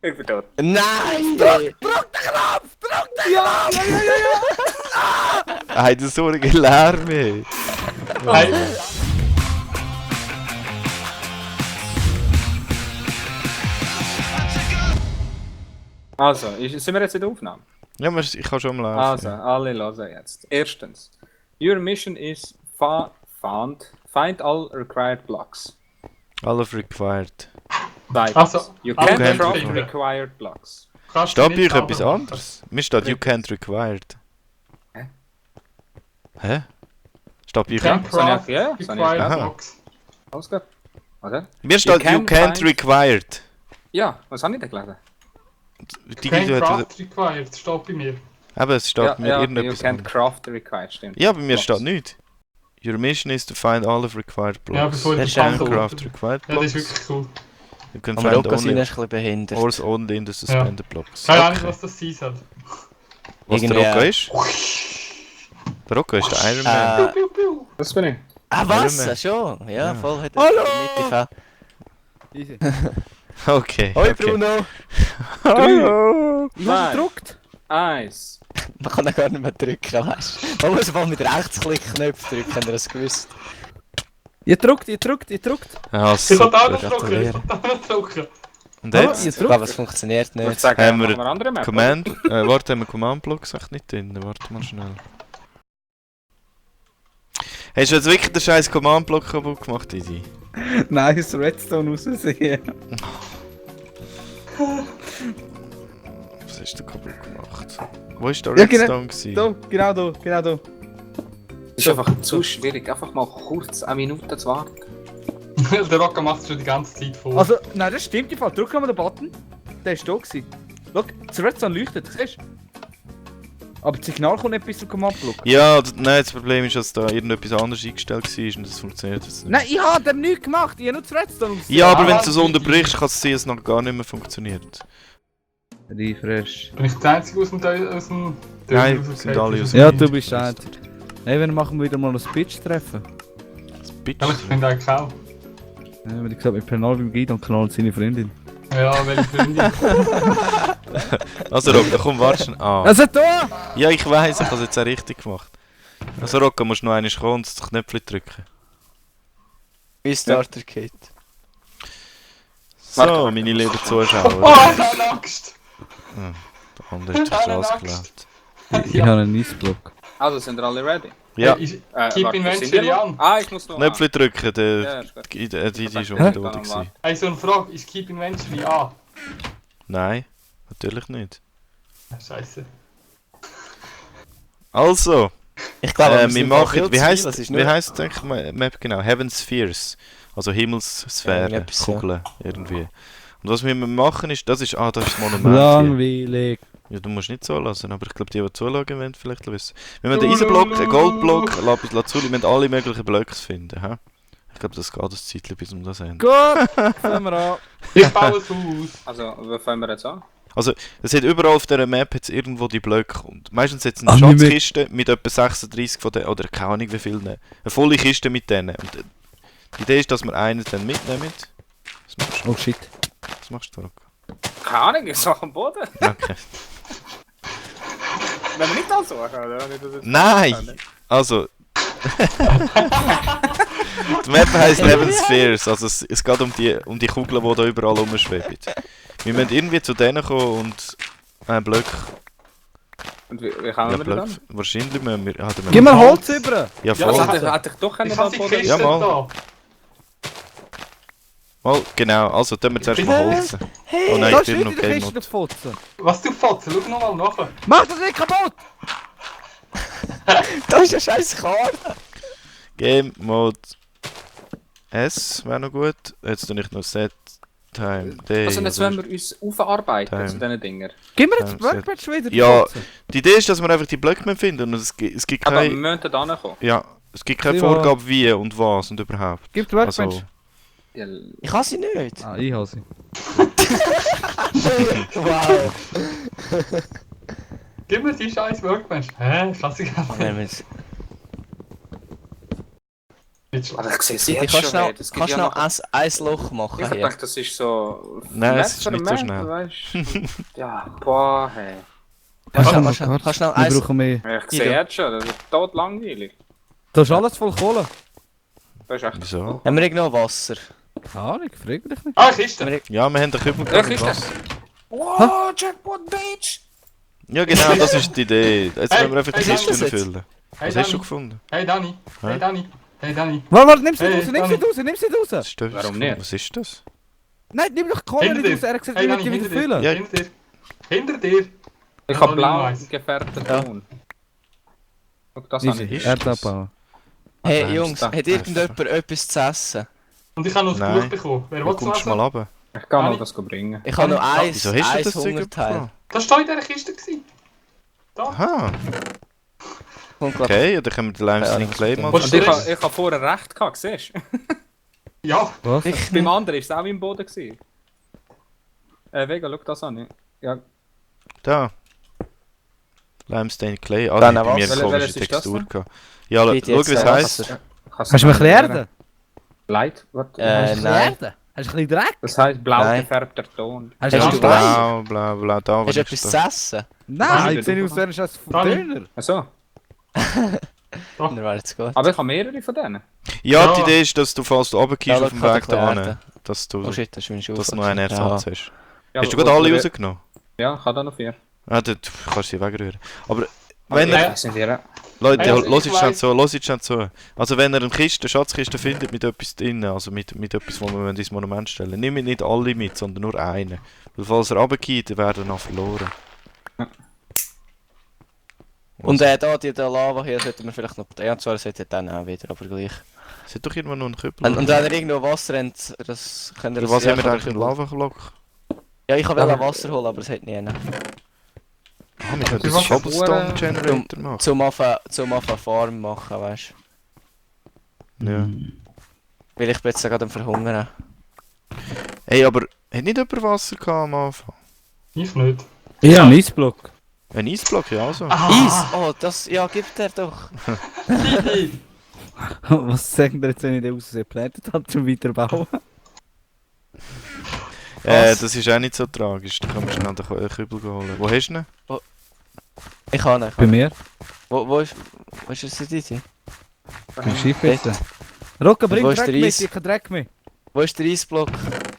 Ich bin tot. Nein! Drück den Knopf! Drück den Knopf! Hey, das so ein Lärm, ey. Hey, Also, sind wir jetzt in der Aufnahme? Ja, ich kann schon mal Also, laufen. alle hören jetzt. Erstens, your mission is find all required blocks. All of required. Zweitens, Also, you alle can't drop finden. required blocks. kannst du Steht bei nicht euch etwas selber anderes? Mir steht you can't required. Hä? Hä? Steht bei euch machen. auch? Can't Soll ich- craft ja, soll ich required erklären? blocks. Alles gut. Oder? Mir steht you can can't find- required. Ja, was habe ich denn gelesen? Die Can't Video hat... craft required, steht bei mir. Aber es steht Ja, mir ja, you irgendetwas can't anderes. craft required, stimmt. Ja, bei mir Blocks. steht nichts. Your mission is to find all of required blocks. Ja, bevor Das ich ist den auch Can't Panel craft required Ja, das ist blocks. wirklich cool. You can Aber find Rocco sind only ein bisschen behindert. ores only in the suspended blocks. Keine Ahnung, Okay. was das sein soll. Was der Irgendwie, Rocco ist? Der Rocco ist der Iron Man. Piu, piu, piu. Das bin ich. Ah, Iron was? Man. Schon? Ja, Ja. voll hat Hallo! er Easy. Okay. Hoi okay. Bruno! Hallo! Ich habe Nein. gedruckt. Eins. Man kann ihn gar nicht mehr drücken, weißt du? Man muss mal mit Rechtsklick-Knopf drücken, habt ihr das gewusst? Ihr druckt. Ah, Ich kann da noch super. drucken, ich kann da noch drucken. Und Hallo, jetzt? ihr Ich glaube, druckt. es funktioniert Ich würde nicht. sagen, Haben machen wir wir andere Map. Command... warte, haben wir Command-Block sagt nicht drin? Warte mal schnell. Hast du jetzt wirklich den scheiß Command-Block kaputt gemacht, Easy? Nein, das Redstone raussehen. Was hast du kaputt gemacht? Wo ist der Ja, genau. Redstone gewesen? Da, genau da. Das ist einfach zu schwierig, einfach mal kurz eine Minute zu warten. Der Rocker macht es schon die ganze Zeit vor. Also, nein, das stimmt im Fall. Drück mal den Button. Der ist da gewesen. Schau, das Redstone leuchtet, siehst du? Aber das Signal kommt nicht bis zum Command-Block. Ja, nein, das Problem ist, dass da irgendetwas anderes eingestellt war und das funktioniert jetzt nicht. Nein, ich habe dem nichts gemacht. Ich habe nur das Redstone rausgesehen. Ja, aber Ah, wenn du es die- unterbrichst, kann es sein, dass es noch gar nicht mehr funktioniert. Refresh. Bin ich der Einzige aus dem Nein, rausgefallen? sind alle aus dem Ja, du bist ein. Hey, wir machen wieder mal ein Pitch-Treffen. Das Bitch. Ja, ich finde eigentlich auch. Ja, wie gesagt, mit Penal beim Guido und Knall und seine Freundin. Ja, welche Freundin. Also Rocco, komm, warte schnell. Ah. Also da! Ja, ich weiss, ich habe es jetzt auch richtig gemacht. Also Rocco, musst du noch einmal kommen und das Knöpfchen drücken. Wie Starter Kit. So, meine lieben Oh, Zuschauer. ich hab Angst! Der andere ist die Straße Angst. gelaufen. Ich habe einen Eisblock. Also, sind wir alle ready? Ja, Keep warte, Inventory sind wir an. noch? Ah, ich muss noch. Knöpfchen drücken, Ja, der... ist gut. Die ist schon Hä? unter gewesen. Hey, so eine Frage, ist Keep Inventory an? Nein, natürlich nicht. Scheiße. Also, Ich glaube, wir sind machen, viel wie zu heisst, viel, das ist wie nur- heisst eigentlich die Map genau? Heaven's Spheres. Also Himmelssphären, Irgendetwas, ja. Kugeln, irgendwie. Und was wir machen ist, das ist das Monument hier. Langweilig. Ja, du musst nicht zulassen, aber ich glaube, die zuschauen wollen, vielleicht wissen. Wir müssen den Eisenblock, einen Goldblock, Lazuli, wir müssen alle möglichen Blöcke finden. He? Ich glaube, das geht ein Zeitchen, bis wir das haben. Gut, fangen wir an. Ich baue ein Haus. Also, wo fangen wir jetzt an? Also, es hat überall auf dieser Map jetzt irgendwo die Blöcke. Und meistens jetzt eine Ah, nicht mehr- Schatzkiste mit etwa 36 von denen, oder keine Ahnung wie viel. Eine volle Kiste mit denen. Und die Idee ist, dass wir einen dann mitnehmen. Was machst du? Oh shit. Was machst du, Rocco? Keine Ahnung, ist noch am Boden. Okay. Wenn wir nicht ansuchen, oder? Wenn ich das jetzt Nein! Also. Die Map heisst Heaven's Spheres, also es geht um die Kugeln, die da überall rumschweben. Wir müssen irgendwie zu denen kommen und einen Block. Und wie Ja, kommen wir Block. dann? Wahrscheinlich müssen wir. Gib mir Holz über! Ja, Ja, voll. Also, das hatte ich doch Ich einen habe die Boden. Kiste Ja, mal. da. Mal, genau, also tun wir zuerst mal Holz. Oh nein, Da ich ist bin wieder noch die kein Kiste Mod. gefotzen. Was du fotzen, schau nochmal nach. Mach das nicht kaputt! Das ist eine scheiß Karte! Game Mode S wäre noch gut. Jetzt tue ich noch Set Time Day. Also, jetzt oder- wollen wir uns aufarbeiten Time. zu diesen Dingen. Gib mir jetzt Ja, das Workbench wieder. Ja. die Fotze. Die Idee ist, dass wir einfach die Blöcke finden und es gibt Aber wir keine. müssen da hinkommen. Ja, es gibt keine Ja. Vorgabe wie und was und überhaupt. Gib die Workbench. Also, Ja, Ich habe sie nicht! Ah, ich habe sie. Wow! Gib mir die scheiß Workbench. Hä? Ich kann sie gar Nehmen nicht. wir Nicht schlecht. Aber ich sehe es Ich jetzt kann schon schnell, wieder. Das gibt kannst ja schnell noch... ein Loch machen Ich hier. dachte, das ist so... Nein, es ist nicht so Letzter schnell. Moment, weißt? Ja, boah, hey. Kannst schnell Wir eins... brauchen mehr. Ich sehe jetzt schon, das ist tot langweilig. Da ist alles voll Kohle. Das ist echt... Wieso? Haben wir irgendwo Wasser? Keine Ahnung, frag dich nicht. Ah, Kiste! Haben wir- Ja, wir haben den Kübel Ja, mit Kiste. Wasser. Wow, Jackpot, Bitch! Ja, genau, das ist die Idee. Jetzt Hey, wollen wir einfach die hey, Kiste was ist das füllen. Hey Was hast du Dani, gefunden? hey Dani, hey Hä? Dani, hey Dani. Warte, nimm sie Hey, raus, nimm sie Dani. raus, nimm sie raus. Was ist das? Warum nicht? Was ist das? Nein, nimm doch Kohle Hinter nicht raus. dir. Er hat gesagt, Hey wir Dani, müssen die hinter wieder dir. füllen. Ja. Hinter dir. Hinter dir. Ich Ja, habe noch blau nice. gefärbten Ja. Ton. Guck, das habe ich. Ist Erdabbau. Hey Nein, Jungs, da. hat irgendjemand etwas zu essen? Und ich habe noch das Nein. Buch bekommen. Wer Wo will es kommst du lesen? mal runter? Ich kann mal Dani? das bringen. Ich habe noch Ah, eins, Wieso hast du eins das Zeug Hungerteil. bekommen? Das war in dieser Kiste. Gewesen. Da. Aha, Kommt grad- okay, ja, dann können wir den Limestone Ja, Clay mal... Was Und ist das? ich habe vorher recht gehabt, siehst du? Ja. Was? Beim anderen war es auch im Boden. Gewesen. Vega, schau das an. Ja, Da. Limestone Clay. Ah, Dann die hat bei mir was? eine komische Welches ist das Textur denn? gehabt. Ja, schau, Geht wie es jetzt heisst. Wasser. Hast du mir ein bisschen Erde? Light? Warte. Äh, Hast du nein. Erde? Hast du ein bisschen Dreck? Das heisst blau Nein. gefärbter Ton. Hast du Hast ein du bisschen Stein? Blau, blau, blau, da. Hast was du ist etwas da? zu essen? Nein, ich sehe Dani. aus, als wärst du Dani. ein Döner. Achso. Dann wäre es gut. Aber ich habe mehrere von denen. Ja, Ja. die Idee ist, dass du, falls du runtergehst Ja, auf dem schau, Weg kann da ein bisschen hin, dass du, Oh shit, das ist meine Schuhe. dass du noch einen Ersatz hast. Ja, Hast du aber- gerade alle aber- rausgenommen? Ja, ich habe da noch 4. Ah, dann kannst du sie wegrühren. Aber Aber wenn ich er... weiss nicht, ihr... Leute, Hey, los ich jetzt schnell weiss- zu, los jetzt schnell zu. Also wenn ihr eine Schatzkiste findet mit etwas drin, also mit etwas, wo wir ins Monument stellen, nehmt nicht alle mit, sondern nur einen. Weil falls er runtergeht, dann werden noch verloren. Und da die Lava hier sollten wir vielleicht noch... Ja, zwar sollte dann auch wieder, aber gleich. Es hat doch irgendwo noch einen Kübel. Und wenn ihr irgendwo Wasser habt, das könnt ihr... Oder was ja, haben wir kann eigentlich ihr- in Lava-Block? Ja, ich wollte Wasser holen, aber es hat nie. Ah, wir können Du das machst Cobblestone Generator machen. Zum Anfang Farm machen, weißt du. Ja. Weil ich bin jetzt gerade am Verhungern. Hey, aber hat nicht jemand Wasser gehabt am Anfang? Ich nicht. Ich habe einen Eisblock. Ein Eisblock, ja also. Eis! Oh, das... Ja, gibt er doch. Easy. Was sagen wir jetzt, wenn ich den aus geplantet habe, zum Weiterbauen? Was? Das ist auch nicht so tragisch. Da können wir schnell den Kübel holen. Wo hast du ihn? Ich kann nicht. Bei mir? Wo ist das Didi? Beim Schiff jetzt. Rocco, bring wo ist Dreck der mit, Eis? ich kann Dreck mit. Wo ist der Eisblock?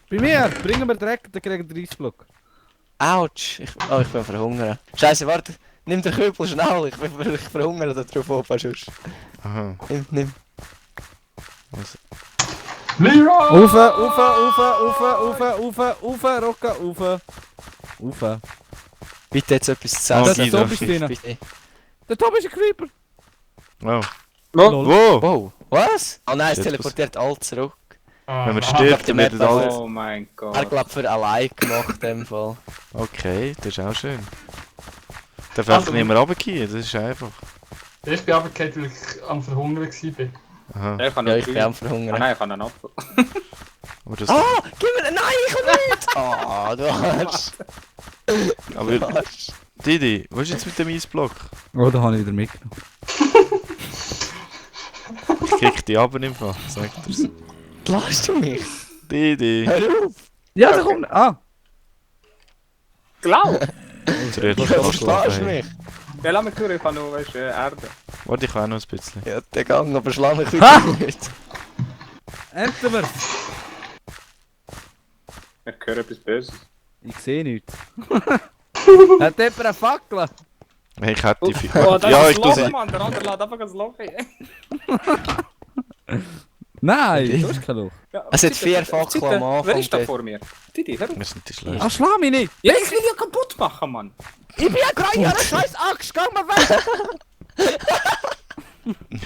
Bei mir, bringen wir Dreck, dann kriegen wir den Eisblock. Autsch! Ich bin verhungern. Scheiße, warte! Nimm den Kübel schnell! Ich verhungere da drauf oben sonst. Aha. Nimm. Leroy! Rauf, Rocco, rauf. Bitte jetzt etwas zu Oh, Das essen. ist Guido. Zombies drin. Bitte. Der Tom ist ein Creeper. Oh. Lol. Wo? Wow, was? Oh nein, es Shit, teleportiert all zurück. Wenn man Ah, stirbt, dann Map wird alles... Oh mein Er Gott. glaubt für allein gemacht in dem Fall. Okay, das ist auch schön. Darf Also- einfach niemand runtergehen, das ist einfach. Ich bin runtergefallen, weil ich am Verhungern war. Aha. Ich habe Ja, noch ich bin 3. am Ah verhungern. nein, ich habe einen Apfel. Aber das... Ah! Gib mir... Nein, ich kann nicht! Ah, du Arsch! Aber Du Arsch! Didi, was ist jetzt mit dem Eisblock? Oh, da habe ich wieder mitgenommen. Ich krieg die ab im Fall, sagt er's. Lass du mich! Didi! Hör auf! Ja, da kommt... Ah! Glaub! Zurück, Ja, was lass du mich? Ja, lass mich durch, ich habe noch, weißt du, Erde. Warte, ich auch noch ein bisschen. Ja, der Gang, aber schlag mich Ha! wieder nicht. Enten wir! Ich höre etwas Böses. Ich sehe nichts. Hat jemand eine Fackel? Hey, ich hätte die... Oh, das Ja, ist ich ein tu Loch, sie... Mann. Der andere lädt einfach ein Loch ein. Nein, das ist kein Loch. Ja, Es hat Seite, 4 Seite. Fackeln am Anfang Wer ist da dort. vor mir? Didi, hör auf. Wir sind die schlecht. Ah, schlag mich nicht! Ja, ich will ja kaputt machen, Mann. Ich bin ja gerade in einer scheiß Axt, geh mal weg!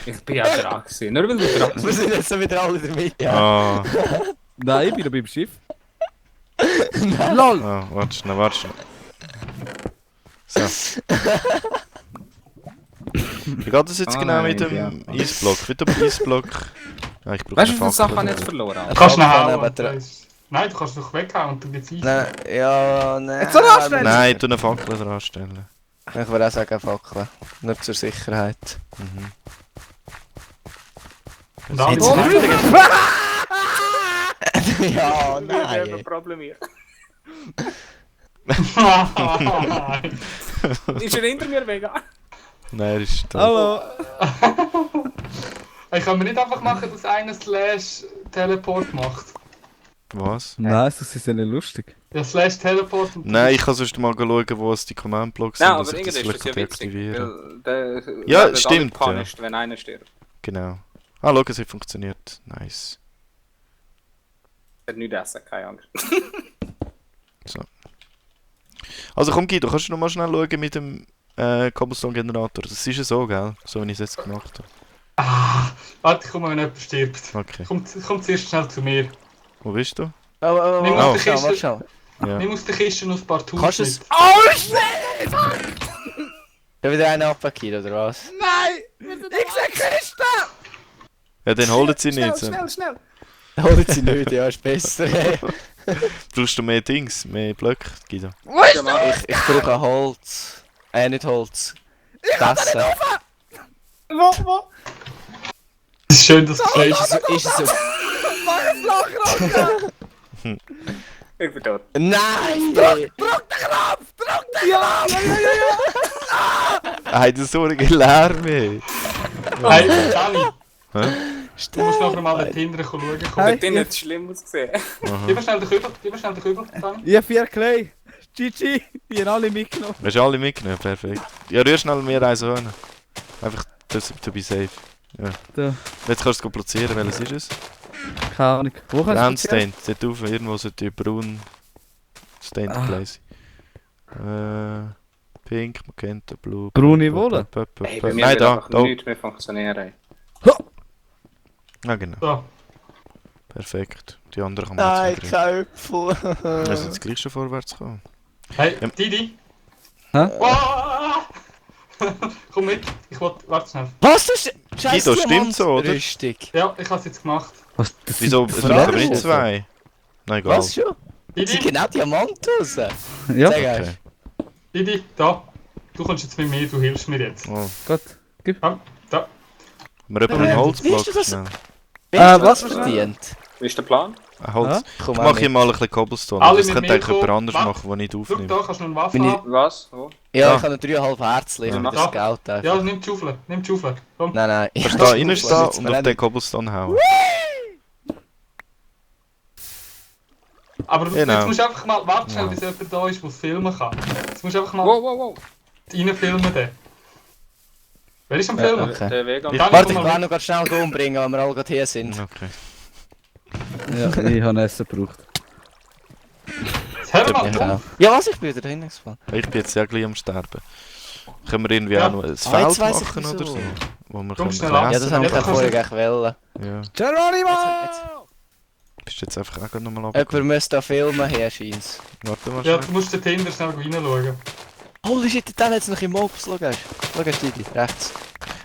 Ich bin ja dran gewesen. Nur weil du dran Wir bist. sind jetzt so wieder alle in der Mitte. Ja. Ah, Nein, ich bin noch beim Schiff. LOL! ah, warte schnell, warte schnell. So. Wie geht das jetzt Ah, genau nein, mit dem Eisblock? Mit dem Eisblock... Ja, ich brauche Weißt du, wie eine viele Sachen habe ich Fackel. jetzt verloren? Du kannst ihn Fackel hauen. nebendran. Nein, du kannst doch weghauen und dann geht's Eis. Nein, ja, nein. Jetzt soll er anstellen. Nein, tu eine Fackel dran stellen. Ich würde auch sagen Fackeln. Nur zur Sicherheit. Mhm. Und alle Jetzt Leute- Ja, Wir werden nein. problemiert. Nein. Ist er hinter mir vegan? Nein, er ist da. Hallo! Ich kann mir nicht einfach machen, dass einer Slash Teleport macht. Was? Nein, das ist ja nicht lustig. Ja, Slash Teleport und Nein, ich kann sonst mal schauen, wo es die Command-Blocks sind, Nein, dass aber ich das irgendwie ist das ja vielleicht witzig. deaktivieren. Weil der Ja, werden alle stimmt, ja. punished, wenn einer stirbt. Genau. Ah, schau, es hat funktioniert. Nice. Er hat nichts essen, keine Angst. Also komm Guido, kannst du noch mal schnell schauen mit dem Cobblestone-Generator? Das ist ja so, gell? So wie ich es jetzt gemacht habe. Warte, komm mal, wenn jemand stirbt. Okay. Komm zuerst schnell zu mir. Wo bist du? Nimm Warte aus der schnell, warte Kiste, schnell. Ja. nimm aus der Kiste noch ein paar Tools Kannst du es... mit. Oh, shit! Da wieder einen abgekillt, oder was? Nein! Ich sehe Kiste! Ja, dann holen sie nicht. Schnell! Holt sie nicht, ja, ist besser. Brauchst du mehr Dings, mehr Blöcke, Guido? Ich brauche Holz. Nicht Holz. Tassen. Wo? Es ist schön, dass du sagst. Ist es so... Ich bin tot. Nein! Hey, das ist so ein Lärm, ey. Hey, Dani, Hä? du musst nachher mal dort hinten schauen. Komm, Hey. Hat dir nicht schlimm ausgesehen? gib mir schnell den Kübel, Dani. Ich habe 4 Clay. GG, die haben alle mitgenommen. Hast du alle mitgenommen? Perfekt. Ja, rühr schnell mir eins an. Einfach, du bist safe. Ja. Da. Jetzt kannst du es platzieren, welches ist es? Keine Ahnung. Wo kannst du Brandstained, dort auf, irgendwo sollte braun Stained Ah. Glaze. Pink, Magenta, Blue. Braune Wolle? Ey, bei mir Nein, wird da, einfach da. nichts mehr funktionieren. Ah, genau. So, Perfekt. Die anderen kann man Nein, jetzt kein Äpfel. Also jetzt gleich schon vorwärts kommen. hey, Ja. Didi. Hä? Oh! Komm mit, ich wollte, warte schnell. Was ist... Scheiß Guido, stimmt so, oder? Rüstung. Ja, ich habe es jetzt gemacht. Was? Das Wieso? sind Es braucht aber nicht Verlängerungen. zwei. Nein, egal. Was schon? Sie Didi, genau Diamant raus. Ja, Sag Okay. erst. Didi, da. Du kommst jetzt mit mir, du hilfst mir jetzt. Oh. gut. Da. Wir haben einen Wie Holzblock hast du das- schnell. Weißt du, was was verdient? Wie ist der Plan? Ein Holz. Hä? Komm Ich auch mache mit. hier mal ein bisschen Cobblestone. Alle Das mit könnte mir eigentlich jemand kommen. anders Warte. machen, den ich Schau, aufnehme. da kannst du noch eine Waffe Bin ich- haben. Was? Wo? Ja, Ja. ich habe noch 3,5 Herzchen, Ja, damit mach das das. Geld einfach. Ja, nimm die Schaufel, Komm. Nein, nein. Kannst du da reinstehen Jetzt und mir auf nicht- den Cobblestone hauen? Aber Genau. jetzt musst du einfach mal, warte schnell, Ja. bis jemand da ist, der es filmen kann. Jetzt musst du einfach mal Wow. reinfilmen. Den. Wer ist am Filmen? okay. Der Vegan. Ich- Dani, Warte, komm ich mal will mit. noch schnell umbringen, weil wir alle gerade hier sind. Okay. Ja, ich habe Essen gebraucht. Jetzt hör mal Ja, auf. ja, was? Ich bin wieder hingefallen. Ich bin jetzt ja gleich am Sterben. Können wir irgendwie Ja. auch noch ein jetzt Feld weiss ich machen oder wieso. so? Wo wir Komm können schnell ein ab. Ja, bisschen das habe ich Ja, ja du vorher kannst- gleich wollen. essen. Ja. Geronimo! Bist du jetzt einfach auch nochmal Jemand abgekommen? müsste da filmen, hier scheint's. Warte mal Ja, schnell. du musst den Tinder schnell reinschauen. Holy shit, dann jetzt noch im Mobs, schau erst. Schau erst, Didi, rechts.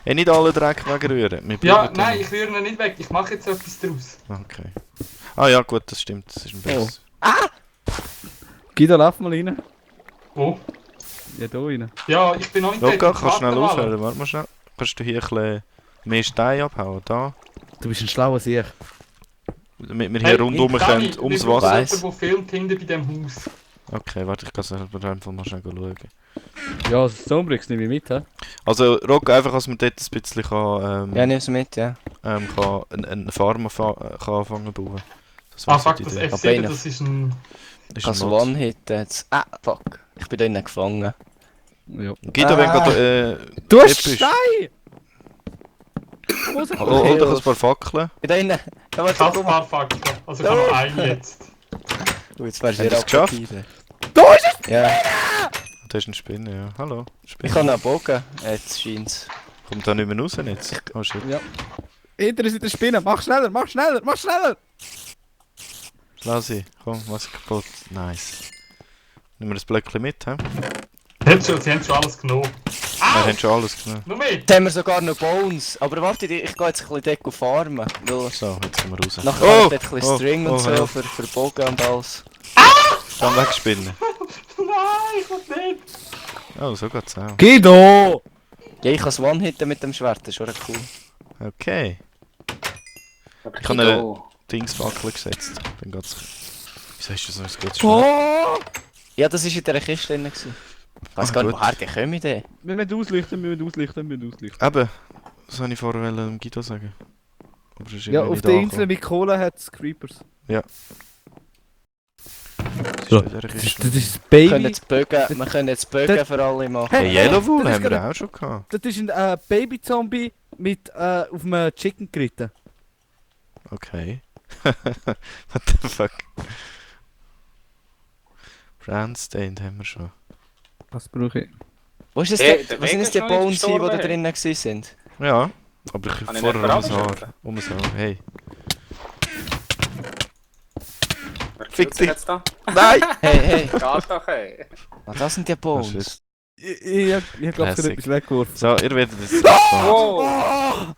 Hey, nicht alle Dreck wegrühren. Wir Ja, bleiben nein, da. ich rühre ihn nicht weg. Ich mache jetzt etwas draus. Okay. Ah ja, gut, das stimmt. Das ist ein besser. Guido, lauf mal rein. Wo? Ja, da rein. Ja, ich bin noch nicht Loka, dort. kannst du schnell Warte mal. aufhören? Warte mal schnell. Kannst du hier ein bisschen mehr Steine abhauen? Da. Du bist ein schlauer Sieg. Damit wir Hey, hier rundum Dani, können, ums wir brauchen Wasser. Weiss. jemanden, der filmt hinten bei dem Haus. Okay, warte, ich kann selber einfach mal schnell schauen. Ja, das Zonebricks nehme ich mit, hä? Also, Rock, einfach, dass man dort ein bisschen kann, Ja, nimm's mit, ja. kann eine Farm kann anfangen zu bauen. Das Ah, wäre so fuck, die das Idee. Aber F7, einer- das ist ein... Ist Kannst ein du Mod. One-Hitten jetzt. Ah, fuck. Ich bin da innen gefangen. Ja. Guido, wenn gerade Du hast Episch. Stein! hol doch ein paar Fackeln. Ich bin da innen. Ja, warte, Fast guck ein mal. paar Fakten. Also ich habe noch einen jetzt. Oh, jetzt wärst du Haben hier wir's geschafft? abgekillt. Da ist es! Ja, Da ist eine Spinne, ja. Hallo, ich Spinne. kann noch Bogen. Jetzt scheint's. Kommt da nicht mehr raus jetzt? Oh shit. Ja. Hinter uns in der Spinne. Mach schneller, mach schneller, mach schneller! Lass sie. Komm, was kaputt. Nice. Nehmen wir das Blöckchen mit, hä? Sie haben schon alles genommen. Wir haben schon alles genommen. Nur mit! Jetzt haben wir sogar noch Bones. Aber warte, ich gehe jetzt ein bisschen Deko farmen. Weil So, jetzt kommen wir raus. nachher kann ich dort ein bisschen String und so ja. für Bogen und alles. Dann wegspinnen. Nein, ich will nicht! Oh, so geht's auch. Guido! Ja, ich kann es One-Hitten mit dem Schwert, das ist schon cool. Okay. Ich habe eine Dingsfackel gesetzt. Dann geht's. Wieso hast du so ein gutes Oh! Ja, das war in dieser Kiste drin. Ich weiß gar nicht, gut. woher die kommen denn. Wir müssen ausleuchten, wir müssen ausleuchten, wir müssen ausleuchten. Eben, das wollte ich vorher dem Guido sagen. Aber es ist Ja, irgendwie auf nicht der angekommen. Insel mit Cola hat es Creepers. Das ist So, in dieser Kiste. Das ist das Wir können Baby. jetzt Bögen, wir können jetzt Bögen für alle machen. Hey, Yellowwool das ist haben wir gerade- auch schon gehabt. Das ist ein Baby-Zombie mit auf einem Chicken geritten. Okay. What the fuck? Brandstained haben wir schon. Was brauche ich? Wo ist das Hey, der, der was sind Weg das ist die noch nicht Bones, die da gestorben, drinnen gewesen sind? Ja, aber ich Kann ich vorher nicht um das verabschieden? Haar. Um das Haar. Hey. Wer Fick killt sich dich. jetzt da? Nein! Hey, hey, Geht doch, ey. ah, das sind die shit. Bones. Ich hab glaube, ich Classic. habe etwas weggeworfen. So, ihr werdet jetzt. Wow!